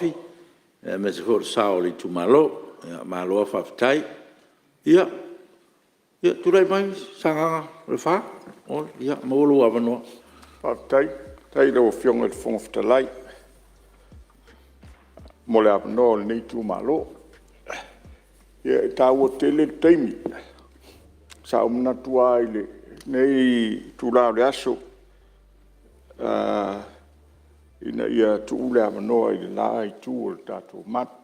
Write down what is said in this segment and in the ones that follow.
Aemaise foi o le sao o le Itumalo, malo faafetai. Ia tulai mai Sagaga 4, maua lou avanoa. Faafetai i lau Afioga i le Fofoga Fetalai mo le avanoa o lenei Itumalo. Ia e taua tele le taimi, sa ou manatu lava i lenei itula o le aso ina ia tuu le avanoa i le la itu o le tatou malu.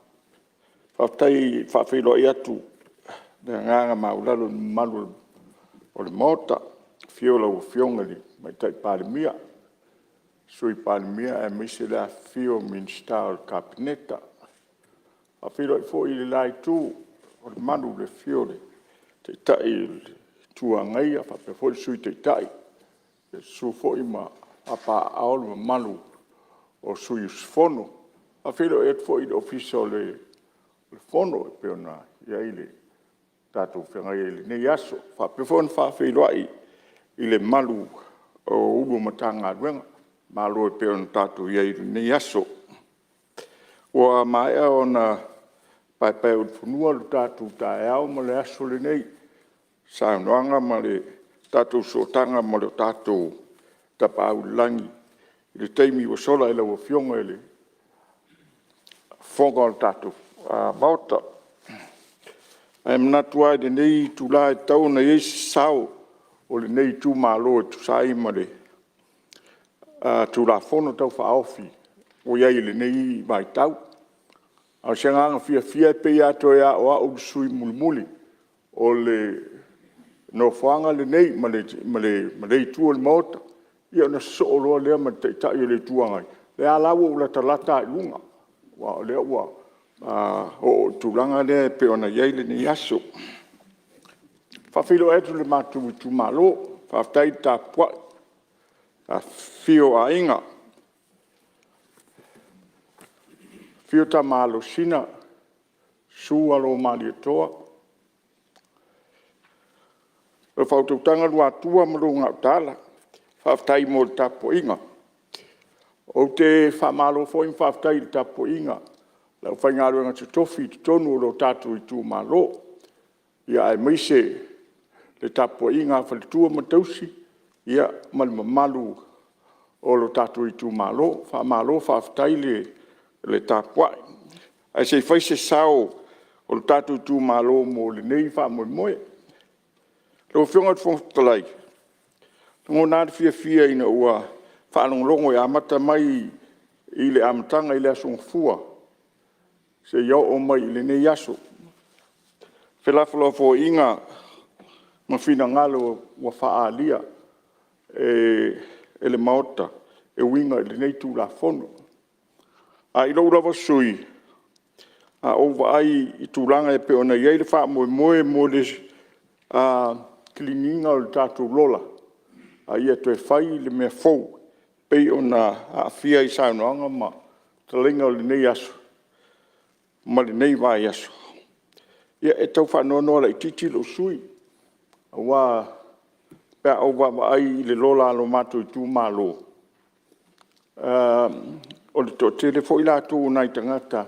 Faafetai e faafeiloai atu i le agaga maualalo i le mamalu o le Maota, i le afio o lau Afioga i le Tamaitai Palemia, Sui Palemia aemaise le afifio o Minisita o le Kapeneta. E faafeiloai foi i le la itu o le malu i le afio o le Taitai o le Itu Agai faapea foi le Sui Taitai, susu foi ma papaaao le mamalu o sui usufono. E faafeiloai atu foi i le Ofisa o le Fono e pei ona i ai le tatou feagai ai i lenei aso. E faapea foi ona faafeiloai i le mamalu o Ofisa Sili o Pulega o Matagaluega, malo e pei ona tatou i ai i lenei aso. Ua maea ona paepaeulufanua lo tatou taeao ma le aso lenei i saunoaga ma le tatou sootaga ma le tatou Tapaau i le Lagi i le taimi ua sola i lau Afioga i le Fofoga o le tatou Maota. Ae manatu lava i lenei itula e tatau ona i ai se sao o lenei itumalo e tusa ai ma le Tulafono Tau Faaofi ua i ai i lenei vaitau. A o se agaga fiafia e pei lava toe o a'u le sui usufono mulimuli o le nofoaga lenei ma lea itu o le Maota, ia ona sosoo loa lea ma le Taitai o le Itu Agai, lea la ua ou latalata lava i luga aua o lea ua oo i le tulaga lea e pei ona i ai lenei aso. E faafeiloai atu i le matou Itumalo, faafetai le tapuai, afifio o Aiga, afio Tama Alosina, Susu Alo o Malietoa, lau faautautaga Luatua ma lou Gautaala, faafetai mo le tapuaiga. Ou te faamalo foi ma faafetai i le tapuaiga a le aufaigaluega totofi i totonu o lo tatou Itumalo, aemaise le tapuaiga a faletua ma tausi ma le mamalu o lo tatou Itumalo. Faamalo faafetai le tapuai. Ae se i fai se sao o le tatou Itumalo mo lenei faamoemoe. Lau Afioga i le Fofoga Fetalai, e lagona lava le fiafia ina ua faalogologo e amata mai i le amataga i le Aso Gafua seia oo mai i lenei aso, felafolafoaiga ma finagalo ua faaalia e le Maota e uiga i lenei Tulafono. Ae i lou lava sui usufono, a ou vaai i tulaga e pei ona i ai le faamoemoe mo le kiliniina o le tatou Lola, a ia toe fai le mea fou e pei ona aafia i saunoaga ma tuleiga o lenei aso ma lenei vaiaso, ia e tau faanoanoa laitiiti lou sui usufono aua pe a ou vaavaai i le Lola a le matou Itumalo, o le toatele foi latou o nai tagata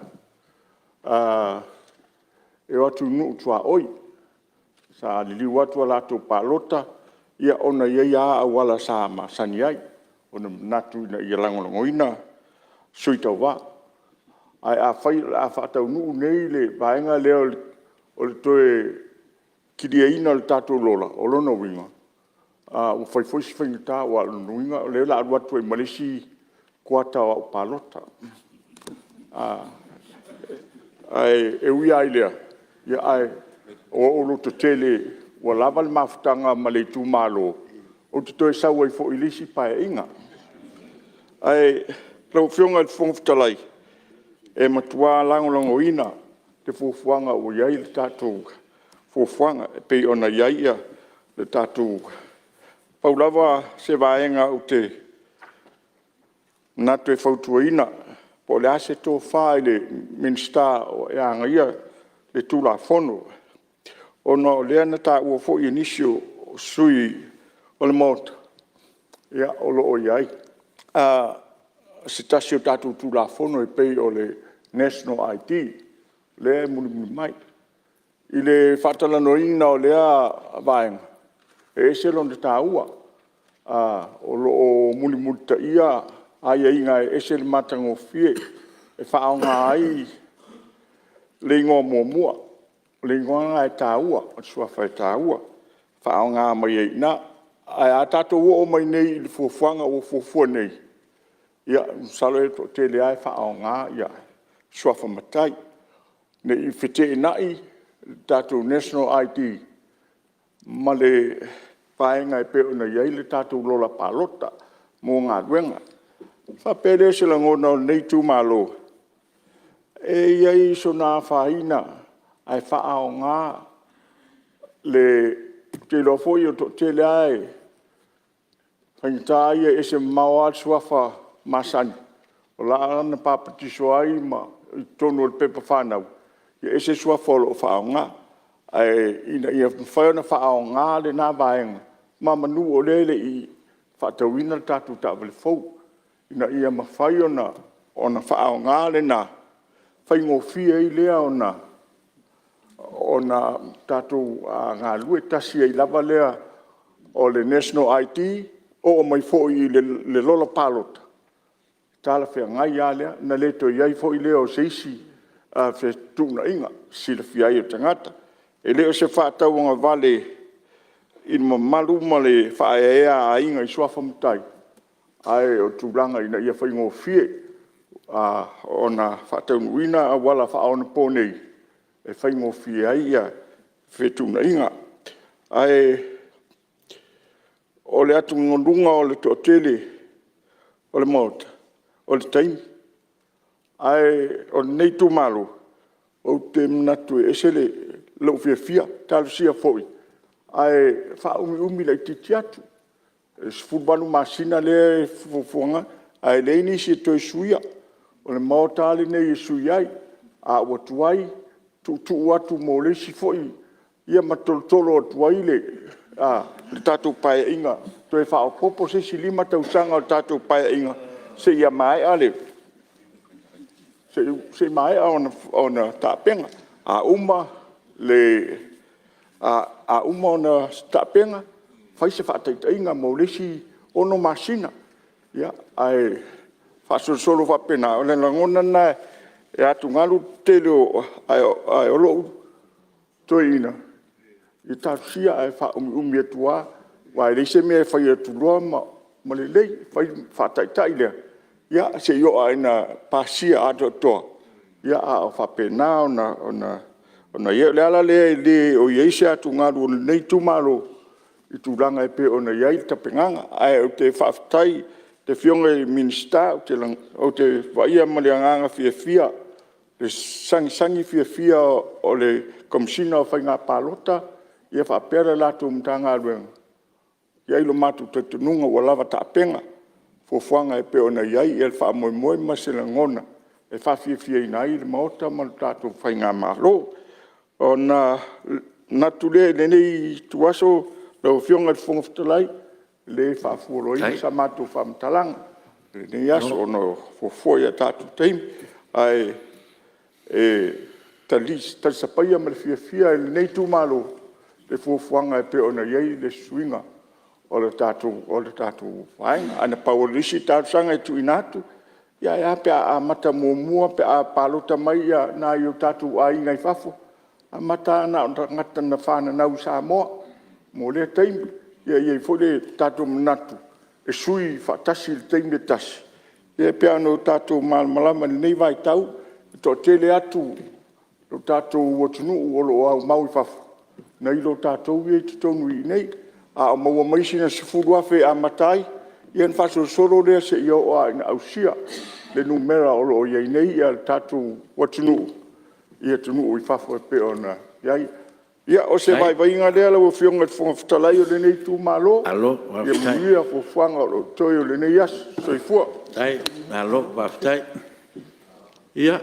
e o atu i nuu tuaoi. Sa liliu atu a latou palota ona e i ai lava auala sa masani ai ona manatu ina ia lagolagoina sui tauva. Ae afai o le a faataunuu nei le vaega lea o le toe kiliaina o le tatou Lola, o lona uiga ua fai foi si faigata aua o lona uiga o lea o le a alu atu ai ma le isi kuata o au palota. Ae ui lava i lea, ae ua ou lototele ua lava le mafutaga ma le Itumalo ou te toe sau ai foi i le isi Paeaiga. Ae lau Afioga i le Fofoga Fetalai, e matua lagolagoina le fuafuaga ua i ai le tatou fuafuaga e pei ona i ai le tatou… Pau lava se vaega ou te manatu e fautuaina, po o le a se tofa i le Minisita e ana ia le Tulafono, ona o lea na taua foi e nisi o sui usufono o le Maota, o lo o i ai se tasi o tatou Tulafono e pei o le National ID lea e mulimuli mai. I le faatalanoaina o lea vaega, e ese lona taua. O lo o mulimulitaia aiaiga e ese le matagofie e faaaoga ai le igoa muamua, o le igoa lena e taua, o le suafa e taua, e faaaoga mai ai i ina. Ae a tatou oo mai nei i le fuafuaga ua fuafua nei, ia masalo e toatele lava e faaaoga suafa matai, ne i feteenai le tatou National ID ma le vaega e pei ona i ai le tatou Lola Palota mo galuega. Ona faapea lea o se lagona o lenei itumalo, e i ai sona afaina ae faaaoga le… Ou te iloa foi o le toatele lava e faigata ia e ese mamao lava le suafa masani o la na papatiso ai ma i totonu o le pepa fanau, e ese suafa o lo o faaaoga. Ae ina ia mafai ona faaaoga lena vaega meamanu o lea e le i faatauina le tatou taavale fou, ina ia mafai ona faaaoga lena, e faigofie ai lea ona tatou galulue tasi ai lava lea o le National ID oo mai foi i le Lola Palota, e talafeagai lava lea, ona le toe i ai foi lea o se isi fetuunaiga e silafia ai e le tagata. E le o se faatauagavale i le mamalu ma le faaeaea a aiga i suafa matai, ae o le tulaga ina ia faigofie ona faataunuuina auala faaonaponei e faigofie ai fetuunaiga. Ae o le atugaluga o le toatele o le Maota, o le taimi. Ae o lenei itumalo, ou te manatu e ese lou fiafia, talosia foi ae faaumiumi laitiiti atu. E 18 masina lea e fuafua ae leai nisi e toe suia, o le Maota lava lenei e sui ai. A ua tuai, tuutuu atu mo le isi foi ia ma tolotolo atu ai le tatou Paeaiga, toe faaopoopo se isi 5 tausaga o le tatou Paeaiga seia maea ona tapena. A uma ona tapena, fai se faataitaiga mo le isi 6 masina, ae faasolosolo faapena. O le lagona lena e atugalu le tele o… ae o lou toeaina, ia talosia ae faaumiumi atu lava aua e leai se mea e fai atu loa ma lelei. Fai ma faataitai lea seia oo lava ina pasia atoatoa a o faapena ona i ai. O le ala lea e le o i ai se atugalu o lenei itumalo i tulaga e pei ona i ai le tapenaga. Ae ou te faafetai i le Afioga i le Minisita, ou te vaaia ma le agaga fiafia le sagisagi fiafia o le Komesina o Faiga Palota faapea le latou Matagaluega. E i ai lo matou talitonuga ua lava tapena fuafuaga e pei ona i ai le faamoemoe ma se lagona e faafiafiaina ai le Maota ma le tatou Faigamalo. Ona manatu lea i lenei ituaso lau Afioga i le Fofoga Fetalai, e le faafualoina sa matou faamatalaga i lenei aso ona e fuafua i a tatou taimi. Ae talisapaia ma le fiafia e lenei itumalo le fuafuaga e pei ona i ai le suiga o le tatou vaega. Ae na pau o le isi talosaga e tuuina atu, ia ae a pe a amata muamua pe a palota mai nai o tatou aiga i fafo, amata lava na o tagata na fananau i Samoa mo lea taimi. Ia i ai foi le tatou manatu e sui faatasi i le taimi e tasi, ia pei lava ona tatou malamalama i lenei vaitau, e toatele atu o le tatou atunuu o lo o aumau i fafo nai lo tatou ia i totonu i inei. A o maua mai sina 10,000 e amata ai ia ona faasolosolo lea seia oo lava ina ausia le numera o lo o i ai nei le tatou atunuu i atunuu i fafo e pei ona i ai. Ia, o se vaivaiga lea lau Afioga i le Fofoga Fetalai o lenei itumalo, ia manuia fuafuaga o lo o totoe o lenei aso. Soifua. Malo faafetai. Ia